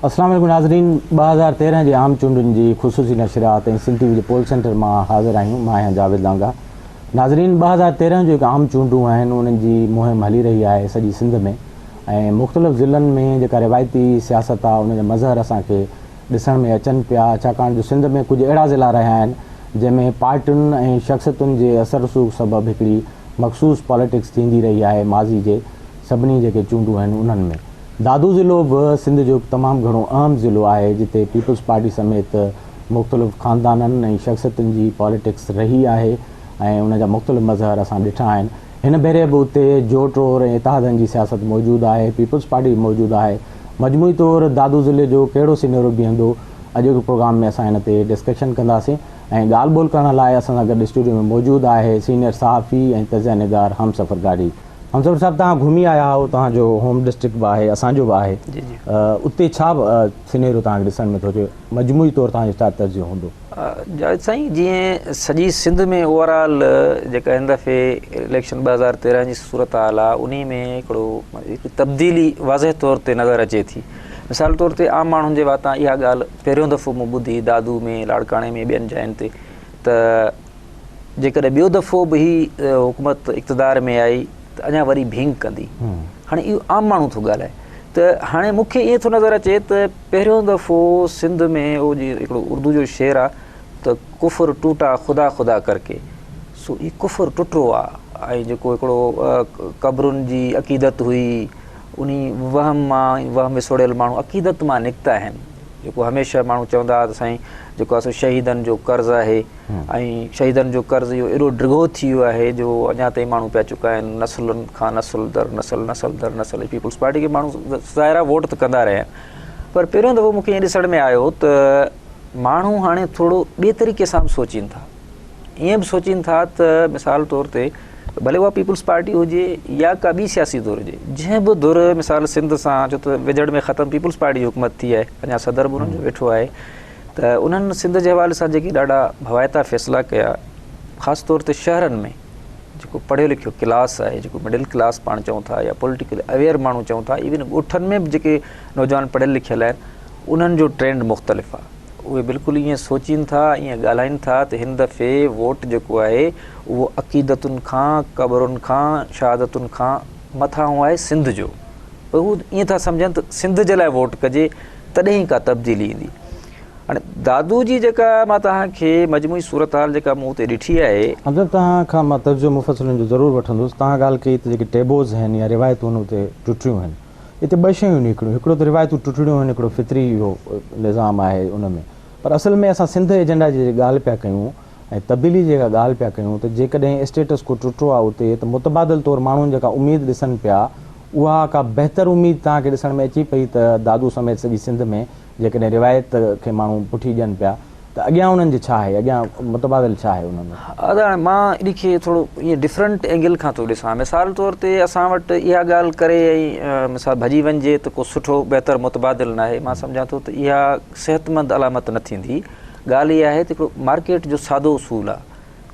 اسلام عليڪم ناظرين 2013 جي عام چونڊن جي خصوصي نشريات ۽ سنڌ ٽي وي جي پول سينٽر مان حاضر آهيون. مان آهيان جاويد لانگاهه. ناظرين 2013 جون هڪ عام چونڊون آهن، انهن جي مهم هلي رهي آهي سڄي سنڌ ۾ ۽ مختلف ضلعن ۾ جيڪا روايتي سياست آهي ان جا مظهر اسان کي ڏسڻ ۾ اچن پيا، ڇاڪاڻ جو سنڌ ۾ ڪجهه اهڙا ضلعا رهيا آهن جنهن ۾ پارٽين ۽ شخصيتن جي اثر رسوخ سبب هڪڙي مخصوص پاليٽڪس ٿيندي رهي آهي. ماضي جي سڀني جيڪي چونڊون آهن انهن ۾ دادو ضلعو به سنڌ جو هڪ تمام گهڻو اهم ضلعو آهي جتي پيپلز پارٽي سميت مختلف خاندانن ۽ شخصيتن جي پاليٽڪس رهي آهي ۽ ان جا مختلف مظهر اسان ڏٺا آهن. هن ڀيري به اتي جوٽ اور ۽ اتحادن جي سياست موجود آهي، پيپلز پارٽي به موجود آهي. مجموعي طور دادو ضلعي جو ڪهڙو سينيرو بيهندو، اڄوڪي پروگرام ۾ اسان ان تي ڊسڪشن ڪنداسين ۽ ڳالهه ٻولهه ڪرڻ لاء اسان سان گڏ اسٽوڊيو ۾ موجود آهي سينيئر صحافي ۽ تجزيه نگار همسفر گاڏهي. همسفر صاحب توهان گهمي آيا آهيو، توهان جو هوم ڊسٽرڪٽ به آهي، اسان جو به آهي، اتي ڇا سينيرو توهان کي ڏسڻ ۾ ٿو اچي، مجموعي طور توهان جو ڇا تجزيو هوندو؟ جاويد سائين جيئن سڄي سنڌ ۾ اوور آل جيڪا هن دفعي اليڪشن 2013 جي صورتحال آ انهي ۾ هڪڙو هڪ تبديلي واضح طور تي نظر اچي ٿي. مثال طور تي عام ماڻهن جي واتان اها ڳالهه پهريون دفعو مون ٻڌي دادو ۾ لاڙڪاڻي ۾ ٻين جاين تي ته جيڪڏهن ٻيو دفعو به هي حڪومت اقتدار ۾ آئي ته اڃا وري ڀينگ ڪندي. هاڻي اهو عام ماڻهو ٿو ڳالهائي ته هاڻي مون کي ائين ٿو نظر اچي ته پهريون دفعو سنڌ ۾ اهو جيئن هڪڙو اردو جو شعر آ ته ڪفر ٽوٽا خدا خدا ڪر ڪي، سو هي ڪفر ٽٽو آ ۽ جيڪو هڪڙو قبرن جي عقيدت هئي انهي وهم مان وهم وسوڙيل ماڻهو عقيدت مان نڪتا آهن. جيڪو هميشه ماڻهو چوندا هئا ته سائين جيڪو آ سو شهيدن جو قرض آهي ۽ شهيدن جو قرض اهو ايڏو ڊگهو ٿي ويو آهي جو اڃا تائين ماڻهو پيا چڪائن نسلن کان نسل در نسل نسل در نسل پيپلز پارٽي کي ماڻهو ظاهر آهي ووٽ ته ڪندا رهيا آهن پر پهريون دفعو مونکي ائين ڏسڻ ۾ آيو ته ماڻهو هاڻي ٿورو ٻئي طريقي سان به سوچين ٿا ائين به سوچين ٿا ته مثال طور تي ڀلي اها پيپلز پارٽي هجي يا ڪا ٻي سياسي ڌر هجي جنهن به ڌر مثال سنڌ سان ڇو ته ويجهڙ ۾ ختم پيپلز پارٽي جي حڪومت ٿي آهي اڃا صدر به انهن جو ويٺو آهي ته انهن سنڌ جي حوالي سان جيڪي ڏاڍا ڀوائتا فيصلا ڪيا خاص طور تي شهرن ۾ جيڪو پڙهيو لکيو ڪلاس آهي جيڪو مڊل ڪلاس پاڻ چئون ٿا يا پوليٽيڪل اويئر ماڻهو چئون ٿا ايون ڳوٺن ۾ به جيڪي نوجوان پڙهيل لکيل آهن انهن جو ٽرينڊ مختلف آهي اهي بلڪل ائين سوچين ٿا ائين ڳالهائين ٿا ته هن دفعي ووٽ جيڪو آهي اهو عقيدتن کان، قبرن کان، شهادتن کان مٿانهون آهي سنڌ جو. پر هو ائين ٿا سمجهن ته سنڌ جي لاء ووٽ ڪجي تڏهن ئي ڪا تبديلي ايندي. هاڻي دادو جي جيڪا مان توهان کي مجموعي صورتحال جيڪا مون اتي ڏٺي آهي. امجد توهان کان مان تجزيو مفصل ان جو ضرور وٺندس. توهان ڳالهه ڪئي ته جيڪي ٽيبوز آهن يا روايتون آهن اتي ٽٽيون آهن. اتي ٻه شيون آهن هڪڙيون هڪڙو ته روايتون ٽٽڙيون آهن هڪڙو فطري اهو نظام آهي ان ۾ پر اصل ۾ اسان سنڌ ايجنڊا جي ڳالهه پيا ڪيون ۽ تبديلي جي جيڪا ڳالهه پيا ڪيون ته جيڪڏهن اسٽيٽس ڪو ٽٽو آهي اتي ته متبادل طور ماڻهن جيڪا اميد ڏسن پيا اها ڪا بهتر اميد توهان کي ڏسڻ ۾ اچي پئي ته دادو سميت سڄي سنڌ ۾ جيڪڏهن روايت کي ماڻهو پٺي ڏين پيا ته اڳيان انهن جي ڇا آهي اڳيان متبادل ڇا آهي انهن وٽ؟ ادا هاڻي مان ان کي ٿورو ائين ڊفرنٽ اينگل کان ٿو ڏسان مثال طور تي اسان وٽ اها ڳالهه ڪري ۽ مثال ڀڄي وڃجي ته ڪو سٺو بهتر متبادل ناهي مان سمجهان ٿو ته اها صحتمند علامت نه ٿيندي ڳالهه اها آهي ته هڪڙو مارڪيٽ جو سادو اصول آهي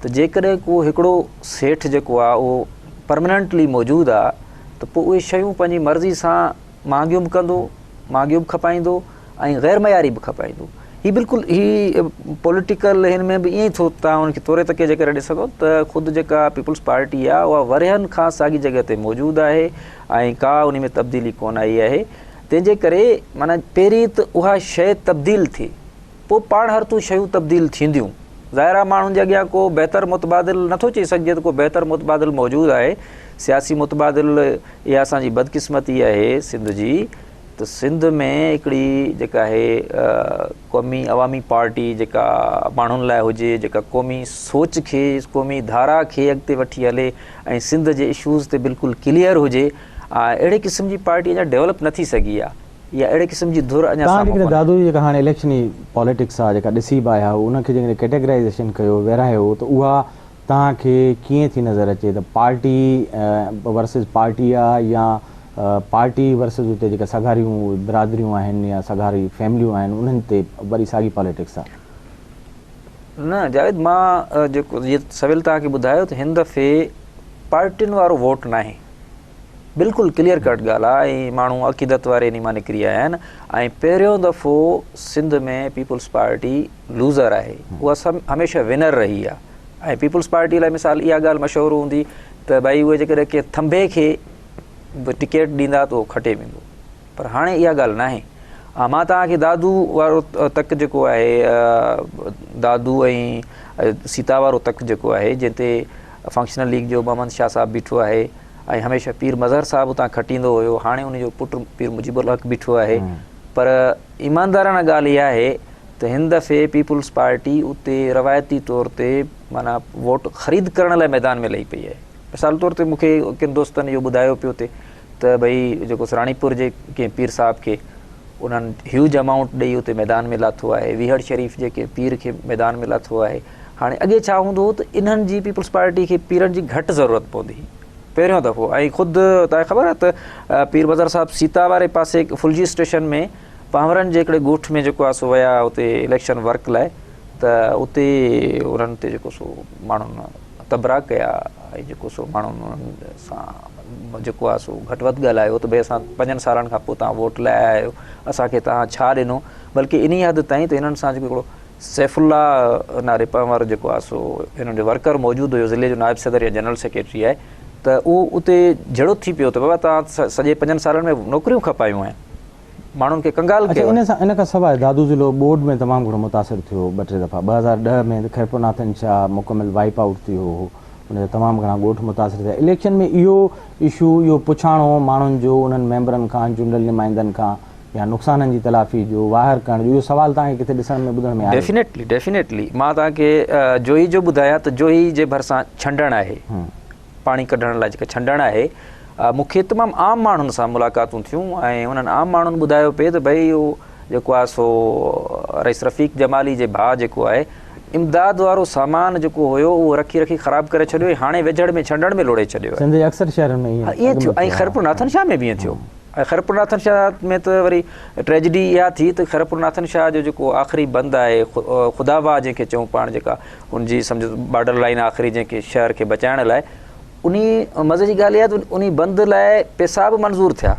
ته جيڪڏهن ڪو هڪڙو سيٺ جيڪو آهي اهو پرماننٽلي موجود آهي ته پوء اهي شيون پنهنجي مرضي سان مهانگيون به ڪندو، مهانگيون به کپائيندو ۽ غير معياري به کپائيندو. هي بلڪل هي پوليٽيڪل هن ۾ به ائين ئي ٿو توهان ان کي توري تڪي جيڪڏهن ڏسندو ته خود جيڪا پيپلز پارٽي آهي اها ورهين کان ساڳي جڳهه تي موجود آهي ۽ ڪا ان ۾ تبديلي ڪونه آئي آهي تنهن جي ڪري معنيٰ پهرين ته اها شيء تبديل ٿئي پوء پاڻ هرتون شيون تبديل ٿينديون. ظاهر آهي ماڻهن جي اڳيان ڪو بهتر متبادل نٿو چئي سگهجي ته ڪو بهتر متبادل موجود آهي. سياسي متبادل اها اسان جي بدقسمتي آهي سنڌ جي ته سنڌ ۾ هڪڙي جيڪا آهي قومي عوامي پارٽي جيڪا ماڻهن لاء هجي جيڪا قومي سوچ کي قومي ڌارا کي اڳتي وٺي هلي ۽ سنڌ جي اشوز تي بلڪل ڪليئر هجي اهڙي قسم جي پارٽي اڃا ڊيولپ نه ٿي سگهي آهي. يا اهڙي قسم جي ڌر اڃا توهان سامهون جيڪڏهن ڪونهي. دادو جي جيڪا هاڻي اليڪشني پاليٽڪس آ جيڪا ڏسي به آيا آهيو ان کي جيڪڏهن ڪيٽيگرائيزيشن ڪيو ورهايو ته اها توهان کي ڪيئن ٿي نظر اچي ته پارٽي ورسز پارٽي آ يا پارٽي ورسز اتي جيڪا سگهاريون برادريون آهن يا سگهاري فيمليون آهن انهن تي وري ساڳي پاليٽڪس آ. نه جاويد مان جيڪو جيئن سويل توهان کي ٻڌايو ته هن دفعي پارٽين وارو ووٽ ناهي. بلڪل ڪليئر ڪٽ ڳالهه آهي ۽ ماڻهو عقيدت واري انهي مان نڪري آيا آهن ۽ پهريون دفعو سنڌ ۾ پيپلز پارٽي لوزر آهي اها هميشه ونر رهي آهي ۽ پيپلز پارٽي لاء مثال اها ڳالهه مشهور هوندي ته ڀائي اهي جيڪڏهن ڪنهن ٿنڀي کي به ٽڪيٽ ڏيندا ته اهو کٽي ويندو پر هاڻي اها ڳالهه ناهي مان توهان کي دادو وارو تڪ جيڪو آهي دادو ۽ سيتا وارو تڪ جيڪو آهي جنهن تي فنڪشنل ليگ جو محمد شاهه صاحب بيٺو آهي ۽ هميشه پير مظهر صاحب اتان کٽيندو هيو هاڻي ان جو پٽ پير مجيب الحق بيٺو آهي پر ايماندارانه ڳالهه اها آهي ته هن دفعي پيپلز پارٽي اتي روايتي طور تي معنيٰ ووٽ خريد ڪرڻ لاء ميدان ۾ لهي پئي آهي مثال طور تي مون کي ڪن دوستن اهو ٻڌايو پيو اتي ته ڀئي جيڪو راڻيپور جي ڪنهن پير صاحب کي انهن هيوج امائونٽ ڏئي اتي ميدان ۾ لاٿو آهي، ويهڙ شريف جي ڪنهن پير کي ميدان ۾ لاٿو آهي. هاڻي اڳي ڇا هوندو هو ته انهن جي پيپلز پارٽي کي پيرن جي گهٽ ضرورت پوندي هئي پهريون دفعو ۽ خود توهان کي خبر آهي ته پير مظهر صاحب سيتا واري پاسي ڦلجي اسٽيشن ۾ پانورن جي هڪڙي ڳوٺ ۾ جيڪو آهي سو ويا اتي اليڪشن ورڪ لاء ته اتي انهن تي جيڪو سو ماڻهن تبرا ڪيا ۽ جيڪو سو ماڻهن انهن سان جيڪو آهي سو گهٽ وڌ ڳالهايو ته ڀئي اسان پنجن سالن کان پوء توهان ووٽ لاء آيا آهيو اسان کي توهان ڇا ڏنو بلڪه انهي حد تائين ته هنن سان جيڪو هڪڙو سيف الله ناري پنهور جيڪو آهي سو هنن جو ورڪر موجود هيو ضلعي جو نائب صدر يا جنرل سيڪريٽري آهي ته اهو اتي جھڙو ٿي پيو ته بابا توهان سڄي پنجن سالن ۾ نوڪريون کپايون آهن ماڻهن کي ڪنگال ڪيو آهي. اڇا ان کان سواء دادو ضلعو ٻوڏ ۾ تمام گهڻو متاثر ٿيو ٻه ٽي دفعا 2010 ۾ خيرپور ناٿن شاهه مڪمل وائپ آئوٽ ٿي ويو هو ان جا تمام گهڻا ڳوٺ متاثر ٿيا اليڪشن ۾ اهو اشو اهو پڇاڻو ماڻهن جو انهن ميمبرن کان چونڊيل نمائندن کان يا نقصانن جي تلافي جو واهر ڪرڻ جو اهو سوال توهان کي ڪٿي ڏسڻ ۾ ٻڌڻ ۾ آيو؟ ڊيفينيٽلي ڊيفينيٽلي مان توهان کي جوهي جو ٻڌايان ته جوهي جي ڀرسان ڇنڊڻ آهي پاڻي ڪڍڻ لاء جيڪا ڇنڊڻ آهي مون کي تمام عام ماڻهن سان ملاقاتون ٿيون ۽ انهن عام ماڻهن ٻڌايو پئي ته ڀئي اهو جيڪو آهي سو رئيس رفيق جمالي جي ڀاء جيڪو آهي امداد وارو سامان جيڪو هيو اهو رکي رکي خراب ڪري ڇڏيو ۽ هاڻي ويجهڙ ۾ ڇنڊڻ ۾ لوڙهي ڇڏيو آهي. سنڌ جي اڪثر شهرن ۾ ائين ٿيو ۽ خيرپور ناٿن شاهه ۾ به ائين ٿيو ۽ خيرپور ناٿن شاهه ۾ ته وري ٽريجڊي اها ٿي ته خيرپور ناٿن شاهه جو جيڪو آخري بند آهي خدا واهه جنهن کي چئون پاڻ جيڪا ان جي سمجهه ته بارڊر لائين آخري جنهن کي شهر کي بچائڻ لاء انهي مزي جي ڳالهه اها ته انهي بند لاء پيسا به منظور ٿيا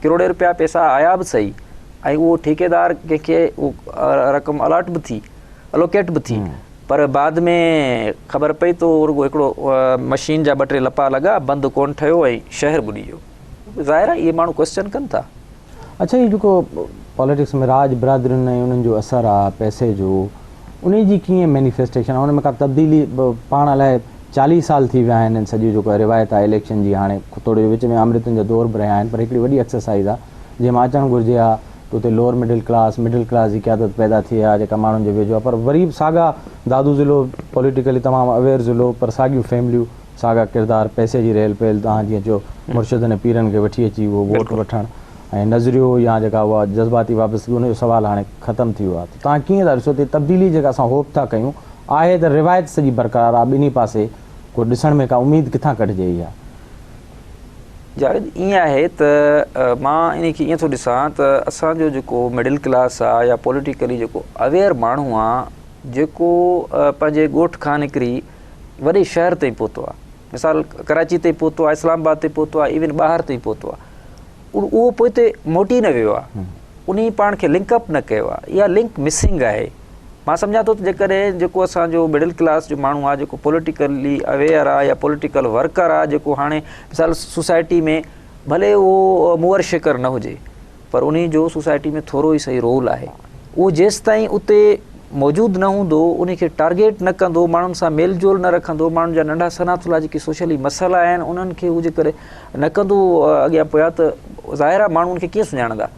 ڪروڙين روپيا پيسا آيا به سهي ۽ اهو ٺيڪيدار ڪنهن کي اهو رقم الاٽ به ٿي الوڪيٽ به ٿي پر بعد ۾ خبر پئي ته رڳو هڪڙو مشين جا ٻه ٽي لپا لڳا بند ڪونه ٺهيو ۽ شهر ٻڏي ويو ظاهر آهي اهي ماڻهو ڪويسچن ڪن ٿا. اڇا هي جيڪو پاليٽڪس ۾ راڄ برادرين ۽ انهن جو اثر آ پئسي جو انهي جي ڪيئن مينيفيسٽيشن آ ان ۾ ڪا تبديلي پاڻ الائي چاليهه سال ٿي ويا آهن ان سڄي جيڪو روايت آ اليڪشن جي هاڻي توڙي جو وچ ۾ آمريتن جا دور به رهيا آهن پر هڪڙي وڏي ايڪسرسائيز آ جنهن مان اچڻ گهرجي ها ته اتي lower middle class middle class جي قيادت پيدا ٿئي ها جيڪا ماڻهن جي ويجهو آ پر وري به ساڳا دادو ضلعو پوليٽيڪلي تمام اويئر ضلعو پر ساڳيون فيمليون ساڳا ڪردار پئسي جي ريل پيل توهان جيئن چيو مرشدن ۽ پيرن کي وٺي اچي اهو ووٽ وٺڻ ۽ نظريو يا جيڪا اها جذباتي وابستگي ان جو سوال هاڻي ختم ٿي ويو آهي ته توهان ڪيئن ٿا ڏسو ته تبديلي جيڪا اسان هوپ ٿا ڪيون آهي ته روايت سڄي برقرار آهي ٻنهي پاسي ڪو ڏسڻ ۾ ڪا اميد ڪٿان ڪڍجي اها. جاويد ائين آهي ته مان انهي کي ائين ٿو ڏسان ته اسان جو جيڪو مڊل ڪلاس آهي يا پوليٽيڪلي جيڪو اويئر ماڻهو آهي جيڪو پنهنجي ڳوٺ کان نڪري وڏي شهر تائين پهتو آهي مثال ڪراچي تائين پهتو آهي اسلام آباد تائين پهتو آهي ايون ٻاهر تائين پهتو آهي اهو پوئتي موٽي نه ويو آهي انهي پاڻ کي لنڪ اپ نه ڪيو آهي اها لنڪ مسنگ آهي مان سمجهان ٿو ته جيڪڏهن جيڪو اسان جو مڊل ڪلاس جو ماڻهو آهي جيڪو پوليٽيڪلي اويئر آهي يا پوليٽيڪل ورڪر آهي جيڪو هاڻي مثال سوسائٽي ۾ ڀلي اهو موئر شيڪر نه هجي پر انهي جو سوسائٽي ۾ ٿورو ئي سهي رول آهي. اهو جيستائين اتي موجود نه هوندو، انهي کي ٽارگيٽ نه ڪندو، ماڻهن سان ميل جول نه رکندو، ماڻهن جا ننڍا سنها ٿلها جيڪي سوشلي مسئلا آهن انهن کي هو جيڪڏهن نه ڪندو اڳيان پويان ته ظاهر آهي ماڻهو ان کي ڪيئن سڃاڻندا.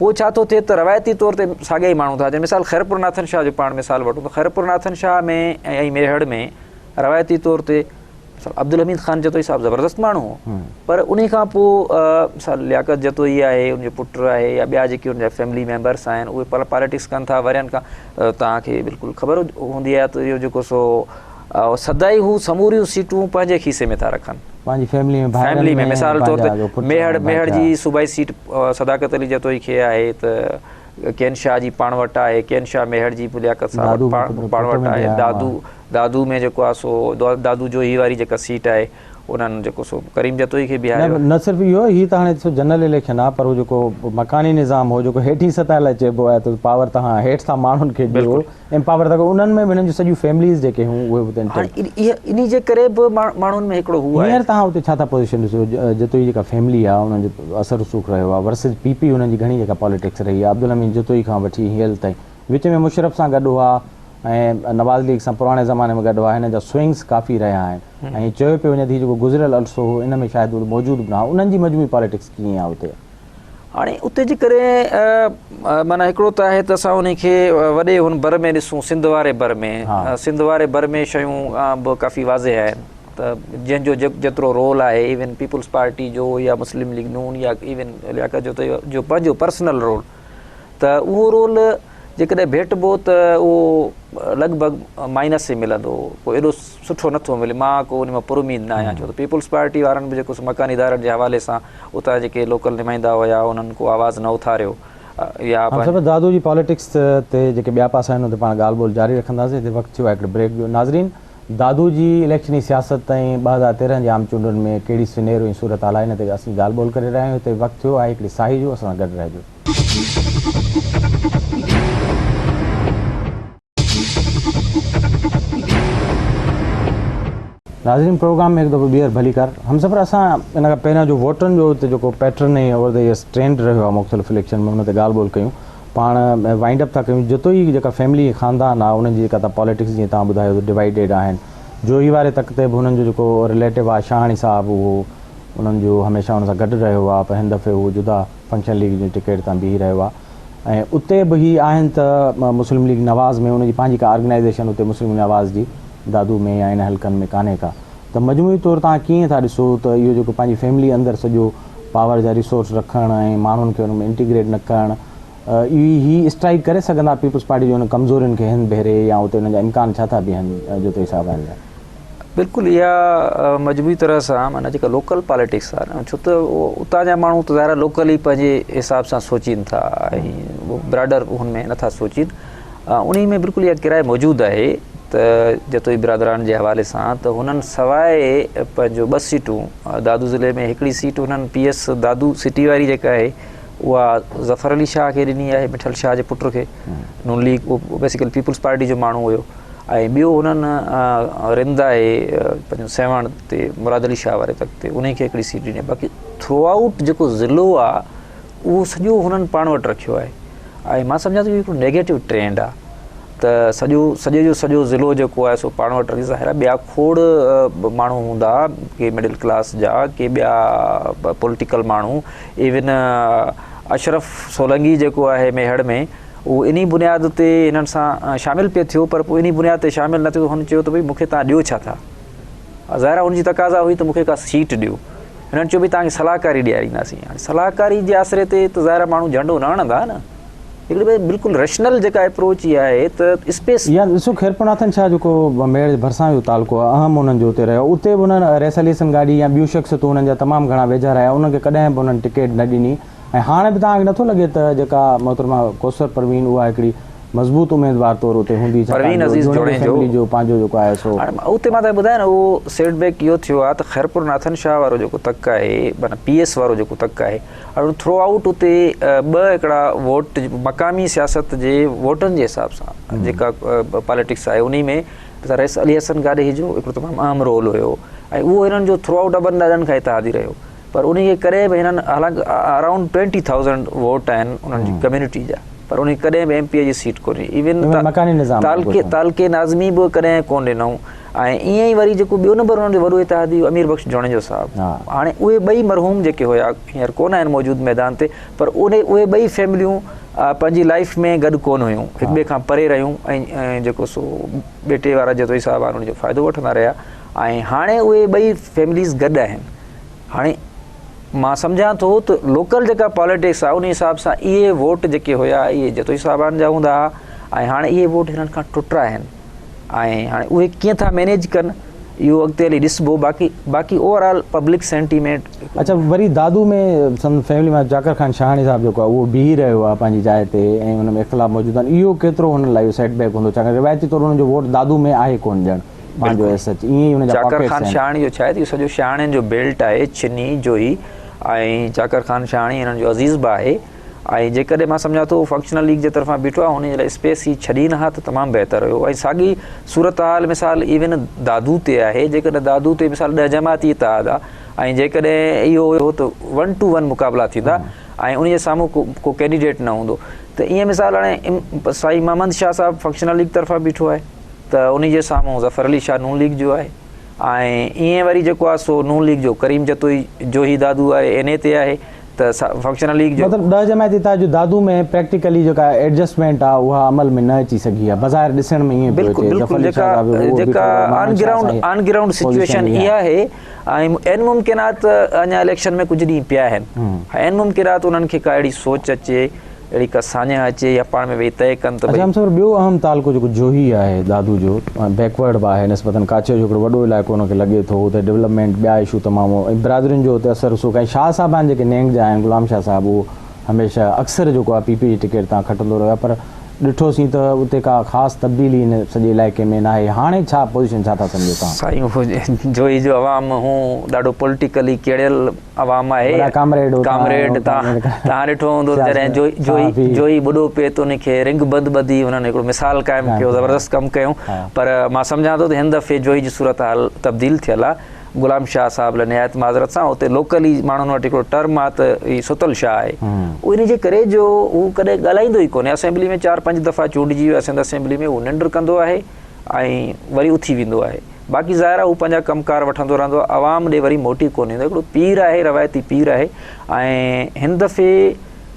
پوء ڇا ٿو ٿئي ته روايتي طور تي ساڳيا ئي ماڻهو ٿا اچن. مثال خيرپور ناٿن شاهه جو پاڻ مثال وٺون ته خيرپور ناٿن شاهه ۾ ۽ ميهڙ ۾ روايتي طور تي مثال عبدالحميد خان جتوئي صاحب زبردست ماڻهو هو پر انهي کان پوء مثال لياقت جتوئي آهي ان جو پٽ آهي يا ٻيا جيڪي ان جا فيملي ميمبرس آهن اهي پاليٽڪس ڪن ٿا ورهين کان توهان کي بلڪل خبر هوندي آهي ته اهو جيڪو سو سدائي هو سموريون سيٽون پنهنجي کيسي ۾ ٿا رکن پنهنجي فيملي ۾ ڀائرن فيملي ۾ مثال طور تي ميهڙ ميهڙ جي صوبائي سيٽ صداقت علي جتوئي کي آهي ته ڪين شاهه جي پاڻ وٽ آهي ڪين شاهه ميهڙ جي لياقت صاحب پاڻ وٽ آهي دادو دادو ۾ جيڪو آهي سو دادو جوهي واري جيڪا سيٽ آهي انهن جيڪو سو ڪريم جتوئي کي بيهاريو. نه صرف اهو هي ته هاڻي ڏسو جنرل اليڪشن آهي پر هو جيڪو مڪاني نظام هو جيڪو هيٺين سطح لاء چئبو آهي ته پاور توهان هيٺ ٿا ماڻهن کي ڏيو امپاور ٿا ڪيو انهن ۾ به هنن جون سڄيون فيمليز جيڪي هيون اهي به هاڻي انهي جي ڪري به ماڻهن ۾ هڪڙو هو آهي. هينئر توهان اتي ڇا ٿا پوزيشن ڏسو جتوئي جيڪا فيملي آهي انهن جو اثر رسوخ رهيو آهي ورسز پي پي انهن جي گهڻي جيڪا پاليٽڪس رهي آهي عبدالحميد جتوئي کان وٺي هينئر تائين وچ ۾ مشرف سان گڏ هئا ۽ نواز ليگ سان پراڻي زماني ۾ گڏ هئا هنن جا سوئنگس ڪافي رهيا آهن ۽ چيو پيو وڃي ته هي جيڪو گذريل عرصو هو ان ۾ شايد اهي موجود به نه هئا انهن جي مجموعي پاليٽڪس ڪيئن آهي اتي؟ هاڻي اتي جي ڪڏهن معنيٰ هڪڙو ته آهي ته اسان انهي کي وڏي هن بر ۾ ڏسون سنڌ واري بر ۾ سنڌ واري بر ۾ شيون به ڪافي واضح آهن ته جنهن جو جيترو رول آهي ايون پيپلز پارٽي جو يا مسلم ليگ نون يا ايون لياقت جتوئي جو پنهنجو پرسنل رول ته اهو رول جيڪڏهن ڀيٽبو ته اهو لڳ ڀڳ مائنس ئي ملندو ڪو ايڏو سٺو نٿو ملي مان ڪو ان مان پر اميد نه آهيان ڇو ته پيپلز پارٽي وارن به جيڪو سو مڪاني ادارن جي حوالي سان اتان جيڪي لوڪل نمائندا هيا انهن ڪو آواز نه اٿاريو يا هم صاحب دادو جي پاليٽڪس تي جيڪي ٻيا پاسا آهن ان تي پاڻ ڳالهه ٻولهه جاري رکنداسين هتي وقت ٿيو آهي هڪڙي بريڪ جو ناظرين دادو جي اليڪشني سياست ۽ 2013 جي عام چونڊن ۾ ڪهڙي سنيرو ۽ صورتحال آهي ان تي اسين ڳالهه ٻولهه ڪري رهيا آهيون هتي وقت ٿيو آهي هڪڙي ساهي جو اسان سان گڏ رهجو. ناظرين پروگرام ۾ هڪ دفعو ٻيهر ڀليڪار همسفر اسان ان کان پهريان جو ووٽرن جو اتي جيڪو pattern ۽ over the years trend رهيو آهي مختلف اليڪشن ۾ ان تي ڳالهه ٻولهه ڪيون پاڻ وائنڊ اپ ٿا ڪيون جتوئي جيڪا فيملي خاندان آهي انهن جي جيڪا تان پاليٽڪس جيئن تان ٻڌايو ته ڊوائيڊيڊ آهن جوهي واري تڪ تي به هنن جو جيڪو رليٽو آهي شاهاڻي صاحب اهو انهن جو هميشه ان سان گڏ رهيو آهي پر هن دفعي اهو جدا فنڪشن ليگ جي ٽڪيٽ تان بيهي رهيو آهي ۽ اتي به هي آهن ته مسلم ليگ نواز ۾ ان جي پنهنجي ڪا آرگنائيزيشن اتي مسلم ليگ نواز جي دادو ۾ يا ان حلقن ۾ ڪانهي ڪا ته مجموعي طور توهان ڪيئن ٿا ڏسو ته اهو جيڪو پنهنجي فيملي اندر سڄو پاور جا ريسورس رکڻ ۽ ماڻهن کي ان ۾ انٽيگريٽ نه ڪرڻ اهي هي اسٽرائيڪ ڪري سگهندا پيپلز پارٽي جي ان ڪمزورين کي هن ڀيري يا اتي انهن جا امڪان ڇا ٿا بيهن جتوئي صاحب آهن جا. بلڪل اها مجموعي طرح سان معنيٰ جيڪا لوڪل پاليٽڪس آهي نه ڇو ته اتان جا ماڻهو ته ظاهر آهي لوڪل ئي پنهنجي حساب سان سوچين ٿا ۽ براڊر هن ۾ نٿا سوچين انهي ۾ بلڪل اها ڪرائي موجود آهي ته جتوئي برادران جي حوالي سان ته هنن سواء پنهنجو ٻه سيٽون دادو ضلعي ۾ هڪڙي سيٽ هنن پي ايس دادو سٽي واري جيڪا آهي اها ظفر علي شاهه کي ڏني آهي مٺل شاهه جي پٽ کي نون ليگ بيسيڪلي پيپلز پارٽي جو ماڻهو هيو ۽ ٻيو هنن رند آهي پنهنجو سيوهڻ تي مراد علي شاهه واري تڪ تي انهي کي هڪڙي سيٽ ڏني باقي ٿرو آئوٽ جيڪو ضلعو آهي اهو سڄو هنن پاڻ وٽ رکيو آهي ۽ مان سمجهان ٿو هڪڙو نيگيٽو ٽرينڊ آهي ته سڄو سڄي جو سڄو ضلعو جيڪو آهي سو پاڻ وٽ رکي ظاهر آهي ٻيا کوڙ ماڻهو هوندا ڪي مڊل ڪلاس جا ڪي ٻيا پوليٽيڪل ماڻهو ايون اشرف سولنگي جيڪو آهي ميهڙ ۾ اهو انهي بنياد تي هنن سان شامل پئي ٿيو پر پوء انهي بنياد تي شامل نه ٿيو هن چيو ته ڀئي مون کي توهان ڏيو ڇا ٿا؟ ظاهر آهي هن جي تقاضا هئي ته مون کي ڪا سيٽ ڏيو. هنن چيو ڀئي توهان کي صلاحڪاري ڏيارينداسين. هاڻي صلاحڪاري جي آسري تي ته ظاهر آهي ماڻهو جهنڊو نه هڻندا نه. هڪڙي ڀئي بلڪل ريشنل جيڪا اپروچ اها آهي ته اسپيس. يا ڏسو خيرپورناٿن شاهه جيڪو ميڙ جي ڀرسان جو تعلقو آهي اهم انهن جو اتي رهيو اتي به انهن رئيس علي حسن گاڏهي يا ٻيون شخصيتون انهن جا تمام گهڻا ويجها رهيا انهن کي ڪڏهن به انهن ٽڪيٽ نه ڏني. ۽ هاڻي به توهان کي نٿو لڳي ته جيڪا محترمه ڪوثر پروين اها هڪڙي مضبوط اميدوار طور اتي هوندي ڇاڪاڻ پروين جو عزيز جوڻيجو جوڻيجو فيملي جو پنهنجو جيڪو آهي سو. هاڻي اتي مان توهان کي ٻڌايان نه اهو سيٽ بيڪ اهو ٿيو آهي ته خيرپور ناٿن شاهه وارو جيڪو تڪ آهي معنيٰ پي ايس وارو جيڪو تڪ آهي هاڻي ٿرو آئوٽ اتي ٻه هڪڙا ووٽ مقامي سياست جي ووٽن جي حساب سان جيڪا پاليٽڪس آهي انهي ۾ رئيس علي حسن گاڏهي جو هڪڙو تمام اهم رول هيو ۽ اهو هنن جو ٿرو آئوٽ ابن ڏاڏن کان اتحادي رهيو پر انهي کي ڪڏهن به هنن حالانڪ ارائونڊ ٽوئنٽي ٿائوزنڊ ووٽ آهن انهن جي ڪميونٽي جا پر انهي ڪڏهن به ايم پي اي جي سيٽ ڪونه ڏني ايون مڪاني نظام تعلقي تعلقي ناظمي به ڪڏهن ڪونه ڏنائون ۽ ائين ئي وري جيڪو ٻيو نمبر انهن جو وڏو اتحادي امير بخش جوڻيجو صاحب هاڻي اهي ٻئي مرحوم جيڪي هيا هينئر ڪونه آهن موجود ميدان تي پر انهي اهي ٻئي فيمليون پنهنجي لائف ۾ گڏ ڪونه هيون هڪ ٻئي کان پري رهيون ۽ جيڪو سو ٻيٽي وارا جتوئي صاحب آهن ان جو فائدو وٺندا رهيا ۽ هاڻي اهي ٻئي فيمليز گڏ آهن هاڻي مان سمجهان ٿو ته لوڪل جيڪا پاليٽڪس آهي ان حساب سان اهي ووٽ جيڪي هيا اهي جتوئي صاحبان جا هوندا هئا ۽ هاڻي اهي ووٽ هنن کان ٽٽا آهن ۽ هاڻي اهي ڪيئن ٿا مينيج ڪن اهو اڳتي هلي ڏسبو باقي باقي اوور آل پبلڪ سينٽيمينٽ. اڇا وري دادو ۾ سندن فيملي مان چاڪر خان شاهاڻي صاحب جيڪو آهي اهو بيهي رهيو آهي پنهنجي جاء تي ۽ ان ۾ اختلاف موجود آهن اهو ڪيترو هنن لاء اهو سيٽ بيڪ هوندو ڇاڪاڻ روايتي طور انهن جو ووٽ دادو ۾ آهي ڪونه ڄڻ. پنهنجو ايس ايڇ ائين ئي ان جا چاڪر پاڪيٽس خان آهن. شاهاڻي جو ڇا آهي ته اهو سڄو شاهاڻين جو بيلٽ آهي ڇني جوهي ۽ چاڪر خان شاهاڻي انهن جو عزيز به آهي ۽ جيڪڏهن مان سمجهان ٿو فنڪشنل ليگ جي طرفان بيٺو آهي ان جي لاء اسپيس هي ڇڏين ها ته تمام بهتر هيو ۽ ساڳي صورتحال مثال ايون دادو تي آهي جيڪڏهن دادو تي مثال 10 جماعتي اتحاد آهي ۽ جيڪڏهن اهو هيو ته ون ٽو ون مقابلا ٿيندا ۽ ان جي سامهون ڪو ڪو ڪينڊيڊيٽ نه هوندو ته ائين مثال هاڻي سائين محمد شاهه صاحب فنڪشنل ليگ طرفان بيٺو آهي ته ان جي سامهون ظفر علي شاهه نون ليگ جو آهي ۽ ائين وري جيڪو آهي سو نون ليگ جو ڪريم جتوئي جوهي دادو واري اين اي تي آهي ته فنڪشنل ليگ جو. مطلب 10 جماعتي اتحاد جو دادو ۾ پريڪٽيڪلي جيڪا ايڊجسٽمينٽ آ اها عمل ۾ نه اچي سگهي آ بظاهر ڏسڻ ۾ ائين پيو بلڪل اچي ظفر بلڪل علي جيڪا شاهه صاحب اهو جيڪا بيٺو هو آن محمد شاهه گرائونڊ سائين آن گرائونڊ پوزيشن سچويشن اها اها آهي ۽ عين ممڪن آ ته اڃا اليڪشن ۾ ڪجهه ڏينهن پيا آهن عين ممڪن آ ته انهن کي ڪا اهڙي سوچ اچي اهڙي ڪا ساڃاهه اچي يا پاڻ ۾ ويهي طئي ڪن ته اچا ڀئي. همسفر ٻيو اهم تعلقو جيڪو جوهي آهي دادو جو بيڪورڊ به آهي نسبتن ڪاڇي جو هڪڙو وڏو علائقو ان کي لڳي ٿو اتي ڊولپمينٽ ٻيا اشو تمام ۽ برادرين جو اتي اثر رسوخ ۽ شاهه صاحبان جيڪي نينگ جا آهن غلام شاهه صاحب اهو هميشه اڪثر جيڪو آهي پي پي جي ٽڪيٽ تان کٽندو رهيو آهي پر ڏٺوسين ته اتي ڪا خاص تبديلي ان سڄي علائقي ۾ ناهي هاڻي ڇا پوزيشن ڇا ٿا سمجهو توهان؟ سائين اهو جوهي جو عوام هون ڏاڍو پوليٽيڪلي ڪيڙيل عوام آهي وڏا ڪامريڊ هو ڪامريڊ تان تان ڏٺو هوندو ته جڏهن جوئي جوئي جوئي ٻڏو پئي ته ان کي رنگ بند ٻڌي انهن هڪڙو مثال قائم ڪيو زبردست ڪم ڪيو پر مان سمجهان ٿو ته هن دفعي جوئي جي صورتحال تبديل ٿيل آهي غلام شاهه صاحب لاء نهايت معذرت سان اتي لوڪلي ماڻهن وٽ هڪڙو ٽرم آهي ته هي ستل شاهه آهي اهو ان جي ڪري جو هو ڪڏهن ڳالهائيندو ئي ڪونهي اسيمبلي ۾ 4 5 دفعا چونڊجي ويو سنڌ اسيمبلي ۾ هو ننڊ ڪندو آهي ۽ وري اٿي ويندو آهي باقي ظاهر آهي هو پنهنجا ڪم ڪار وٺندو رهندو آهي عوام ڏي وري موٽي ڪونه ايندو هڪڙو پير آهي روايتي پير آهي ۽ هن دفعي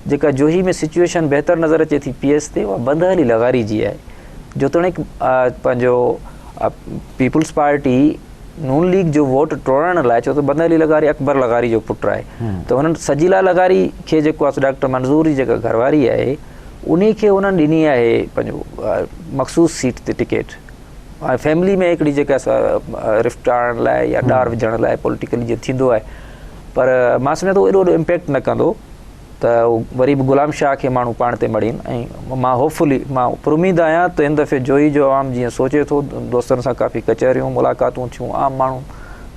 جيڪا جوهي ۾ سچويشن بهتر نظر اچي ٿي پي ايس تي اها بنده علي لغاري جي آهي جيتوڻيڪ پنهنجو پيپلز پارٽي نون ليگ جو ووٽ ٽوڙڻ لاء ڇو ته بنده علي لغاري اڪبر لغاري جو پٽ آهي ته هنن سجيلا لغاري کي جيڪو آهي ڊاڪٽر منظور جي جيڪا گهرواري آهي انهي کي انهن ڏني آهي پنهنجو مخصوص سيٽ تي ٽڪيٽ ۽ فيملي ۾ هڪڙي جيڪا سا رفٽ آڻڻ لاء يا ڏار وجهڻ لاء پوليٽيڪلي جيئن ٿيندو آهي پر مان سمجهان ٿو ايڏو وڏو امپيڪٽ نه ڪندو ته وري به غلام شاهه کي ماڻهو پاڻ تي مڙين ۽ مان هوپ فلي مان پراميد آهيان ته هن دفعي جوئي جو عوام جيئن سوچي ٿو دوستن سان ڪافي ڪچهريون ملاقاتون ٿيون عام ماڻهو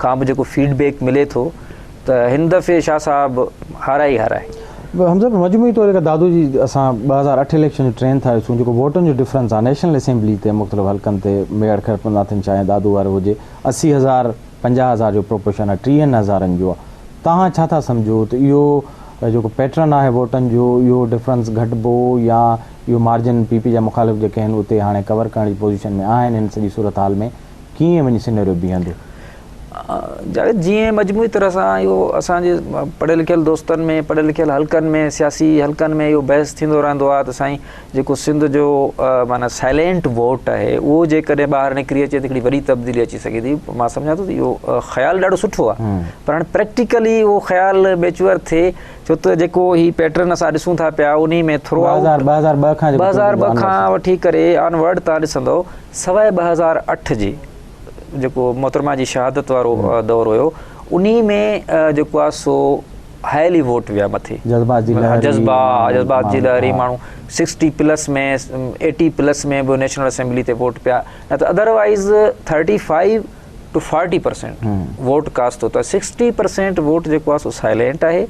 کان به جيڪو فيڊ بيڪ ملي ٿو ته هن دفعي شاهه صاحب هارائي ئي هارائي. حمزه ڀاء مجموعي طور جيڪا دادو جي اسان 2008 اليڪشن جو ٽرين ٿا ڏسون جيڪو ووٽن جو ڊفرنس آهي نيشنل اسيمبلي تي مختلف حلقن تي ميڙ خيرپور ناٿن شاهه ۽ دادو وارو هجي 80 هزار 50 هزار جو پروپوشن آهي ٽيهن هزارن جو آهي توهان ڇا ٿا سمجهو ته اهو جيڪو پيٽرن آهي ووٽن جو اهو ڊفرنس گهٽبو يا اهو مارجن پي پي جا مخالف جيڪي آهن اتي هاڻي ڪور ڪرڻ جي پوزيشن ۾ آهن هن سڄي صورتحال ۾ ڪيئن وڃي سينيريو بيهندو؟ جاويد جيئن مجموعي طرح سان اهو اسان جي پڙهيل لکيل دوستن ۾ پڙهيل لکيل حلقن ۾ سياسي حلقن ۾ اهو بحث ٿيندو رهندو آهي ته سائين جيڪو سنڌ جو معنيٰ سائلينٽ ووٽ آهي اهو جيڪڏهن ٻاهر نڪري اچي ته هڪڙي وڏي تبديلي اچي سگهي ٿي مان سمجهان ٿو ته اهو خيال ڏاڍو سٺو آهي پر هاڻي پريڪٽيڪلي اهو خيال ميچوئر ٿئي ڇو ته جيڪو هي پيٽرن اسان ڏسون ٿا پيا انهي ۾ ٿرو آئوٽ 2002 کان وٺي ڪري آن ورڊ تان ڏسندو سواء 2008 جي جيڪو محترمه جي شهادت وارو دور هيو انهي ۾ جيڪو آهي سو هائلي ووٽ ويا مٿي جذبات جي لهر جذبا جذبات جي لهر ماڻهو 60 پلس ۾ 80 پلس ۾ به نيشنل اسيمبلي تي ووٽ پيا نه ته otherwise 35 to 40% vote cast ٿو ته 60% ووٽ جيڪو آهي سو سائلينٽ آهي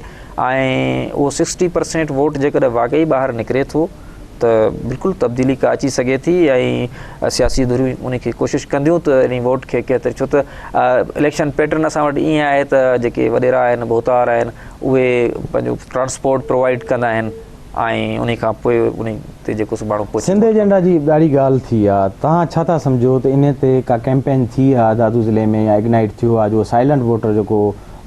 ۽ اهو 60% ووٽ جيڪڏهن واقعي ٻاهر نڪري ٿو ته بلڪل تبديلي ڪا اچي سگهي ٿي ۽ سياسي ڌريون ان کي ڪوشش ڪنديون ته ان ووٽ کي ڪنهن طرح ڇو ته اليڪشن پيٽرن اسان وٽ ائين آهي ته جيڪي وڏيرا آهن ڀوتار آهن اهي پنهنجو ٽرانسپورٽ پرووائيڊ ڪندا آهن ۽ ان کان پوء ان تي جيڪو سو ماڻهو پهچي سنڌ ايجنڊا جي ڏاڍي ڳالهه ٿي آ توهان ڇا ٿا سمجهو ته انهي تي ڪا ڪيمپين ٿي آ دادو ضلعي ۾ يا اگنائيٽ ٿيو آ جو سائلنٽ ووٽر جيڪو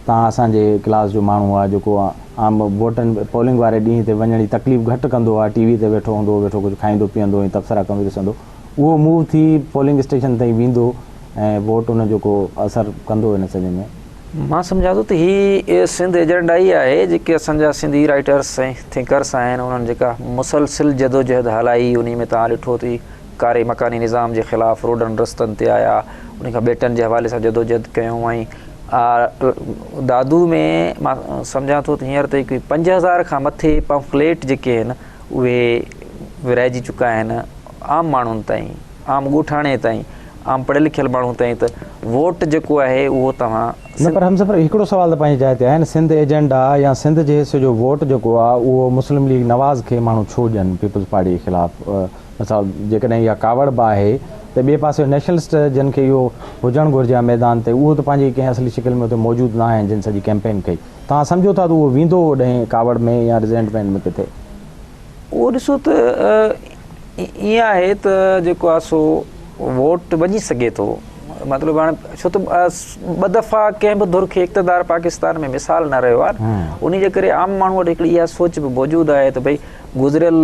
توهان اسان جي ڪلاس جو ماڻهو آ جيڪو عام ووٽن پولنگ واري ڏينهن تي وڃڻ جي تڪليف گهٽ ڪندو آ ٽي وي تي ويٺو هوندو ويٺو ڪجهه کائيندو پيئندو ۽ تبصرا ڪندو ڏسندو اهو موو ٿي پولنگ اسٽيشن تائين ويندو ۽ ووٽ ان جو ڪو اثر ڪندو ان سڄي ۾. مان سمجهان ٿو ته هي سنڌ ايجنڊا ئي آهي جيڪي اسان جا سنڌي رائيٽرس ۽ ٿنڪرس آهن انهن جيڪا مسلسل جدوجهد هلائي انهي ۾ توهان ڏٺو ته ڪاري مڪاني نظام جي خلاف روڊن رستن تي آيا انهي کان ٻيٽن جي حوالي سان جدوجهد ڪيون ۽ دادو ۾ مان سمجهان ٿو ته هينئر تائين ڪوئي 5000 کان مٿي پمفليٽ جيڪي آهن اهي ورهائجي چڪا آهن عام ماڻهن تائين عام ڳوٺاڻي تائين عام پڙهيل لکيل ماڻهو تائين ته ووٽ جيڪو آهي اهو توهان نه پر همسفر هڪڙو سوال ته پنهنجي جاء تي آهي نه سنڌ ايجنڊا يا سنڌ جي حصي جو ووٽ جيڪو آهي اهو مسلم ليگ نواز کي ماڻهو ڇو ڏين پيپلز پارٽي جي خلاف مثال جيڪڏهن اها ڪاوڙ به آهي ته ٻئي پاسي نيشنلسٽ جن کي اهو هجڻ گهرجي ها ميدان تي اهو ته پنهنجي ڪنهن اصلي شڪل ۾ اتي موجود نه آهن جن سڄي ڪيمپين ڪئي توهان سمجهو ٿا ته اهو ويندو اوڏهين ڪاوڙ ۾ يا ريزينٽمينٽ ۾ ڪٿي؟ اهو ڏسو ته ائين آهي ته جيڪو آهي سو ووٽ وڃي سگهي ٿو مطلب هاڻي ڇو ته ٻه دفعا ڪنهن به ڌر کي اقتدار پاڪستان ۾ مثال نه رهيو آهي ان جي ڪري عام ماڻهو وٽ هڪڙي اها سوچ به موجود آهي ته ڀئي گذريل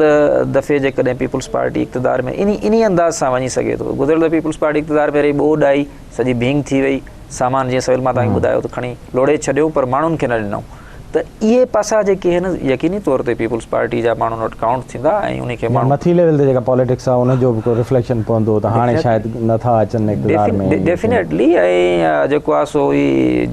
دفعي جيڪڏهن پيپلز پارٽي اقتدار ۾ انهي انهي انداز سان وڃي سگهي ٿو گذريل دفعي پيپلز پارٽي اقتدار ۾ رهي ٻوڏ آئي سڄي ڀينگ ٿي وئي سامان جيئن سويل مان توهان کي ٻڌايو ته کڻي لوڙهي ڇڏيو پر ماڻهن کي نه ڏنائون ته اهي پاسا جيڪي آهن يقيني طور تي پيپلز پارٽي جا ماڻهن وٽ ڪائونٽ ٿيندا ۽ انهي کي ماڻهو. مٿي ليول تي جيڪا پاليٽڪس آهي ان جو به ڪو رفليڪشن پوندو ته هاڻي شايد نه ٿا اچن اقتدار ۾. ڊيفينيٽلي ۽ جيڪو آهي سو هي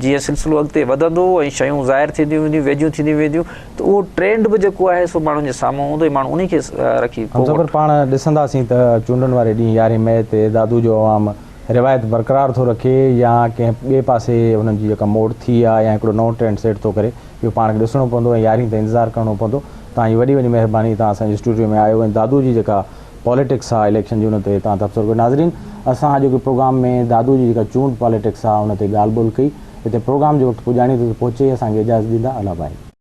جيئن سلسلو اڳتي وڌندو ۽ شيون ظاهر ٿينديون وينديون ويجهيون ٿينديون وينديون ته اهو ٽرينڊ به جيڪو آهي سو ماڻهن جي سامهون هوندو ۽ ماڻهو انهي کي رکي پوء. همسفر پاڻ ڏسنداسين ته چونڊن واري ڏينهن يارهين مئي تي دادو جو عوام روايت برقرار ٿو رکي يا ڪنهن ٻئي پاسي انهن جي جيڪا موڙ ٿي آ يا هڪڙو نئون ٽرينڊ سيٽ ٿو ڪري اهو پاڻ کي ڏسڻو پوندو ۽ يارهين تائين انتظار ڪرڻو پوندو توهان جي وڏي وڏي مهرباني توهان اسان جي اسٽوڊيو ۾ آيو ۽ دادو جي جيڪا پاليٽڪس آ اليڪشن جي ان تي توهان تبصرو ڪيو ناظرين اسان اڄوڪي پروگرام ۾ دادو جي جيڪا چونڊ پاليٽڪس آ ان تي ڳالهه ٻولهه ڪئي هتي پروگرام جو وقت پڄاڻي تي ٿو پهچي اسان کي اجازت ڏيندا الله باهي.